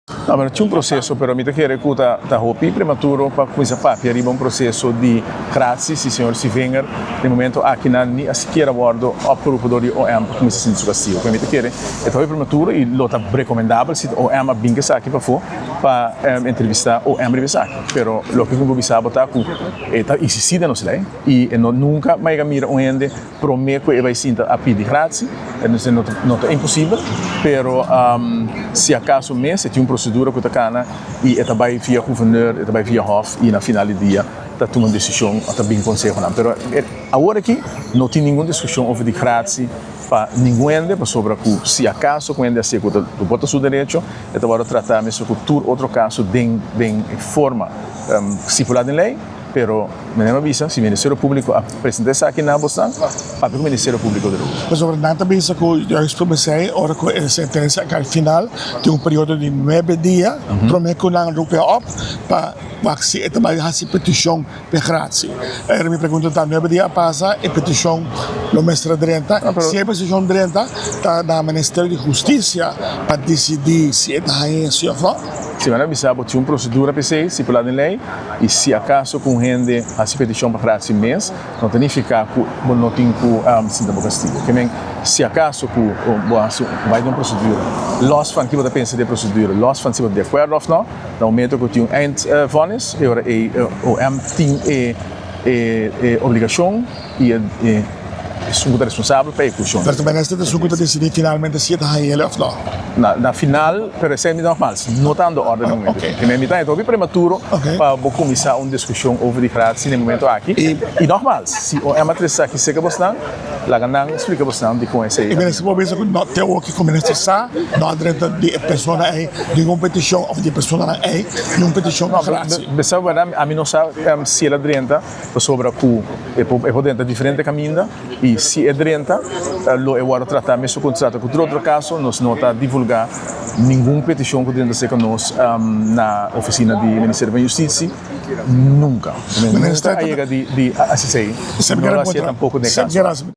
No, pero tin un proceso, pero mi ta kere cu ta ta hopi prematuro pa cuminsa papia riba un proceso di gratie si señor Sievinger den momento aki nan ni a sikiera wordo opgeroepen door di OM pa cuminsa sinti su castigo. Pero mi ta kere e ta hopi prematuro y lo ta recomendabel si OM a bin cu esaki pafo pa entrevista OM riba esaki. Pero loke cu mi por bisa bo ta cu e ta existi den nos ley y e no nunca m'a yega mira un hende Prome cu e bay sinta a pidi gratie, entonces no ta no ta imposibel, pero si acaso mes e tin un procedura cu ta cana y e ta bay via gouverneur, e ta bay via hof y na final di dia ta tuma un decision o ta bin consehonan. Pero awor aki no tin ningun discusion over di gratie pa ningun hende pasobra cu si acaso cu hende a haci cu ta bo ta su derecho e ta worde trata mesun cu tur otro caso den den forma stipula den ley. Pero meneer a bisa, si Ministerio Publico a presenta esaki na bosnan, papia cu Ministerio Publico di Aruba. Pasobra nan ta bisa cu juist por esey, ora cu e sentencia a cay final, tin un periodo di nuebe dia prome cu nan roep e op pa wak si e ta bay haci peticion p'e gratie. Era mi pregunta ta, nuebe dia a pasa, e peticion lo mester a drenta? Si e peticion drenta, ta na Ministerio di Husticia pa dicidi si e ta hañ'e si of no? Si nan a bisa bo tin un procedura p'esey, stipula den ley. I si akaso ku un hende hasi petishon pa gracia mes, no ta nifiká ku bo no tin ku sinta bo kastigu. Ke men, si akaso ku bo hasi bai den un prosedura, lòs van ki bo ta pensa di e prosedura, lòs van si bo ta di akuerdo òf nò, na momento ku tin un eindvonnis, e ora ei OM tin e obligashon i e esun ku ta responsabel pa ehekushon. Pero ta minister ta esun ku ta disidí finalmente si e ta haña el òf nò? Na final, pero esei mi nogmaals, no ta ando orde na momento aki. Primer mi ta hopi prematuro pa bo kuminsá un diskushon over di gratie na e momento aki. I nogmaals, si OM a trese esaki serka bosnan, laga nan splika bosnan dikon esei. E minister por bisa ku no te oki ku minister sa, no a drenta di e persona ei ningun petishon òf di e personanan ei ningun petishon pa gratie. Bisa bo, ami no sa si el a drenta. Pasobra ku e por e por drenta diferente kaminda i si e drenta lo e wòrdu tratá mesun ku trata ku tur otro kaso. Nos no ta divulgá ningun petishon ku drenta serka nos na ofisina di Ministerio pa Hustisia nunka. Nunka a yega di hasi esei. No lo hasié tampoko den e kaso.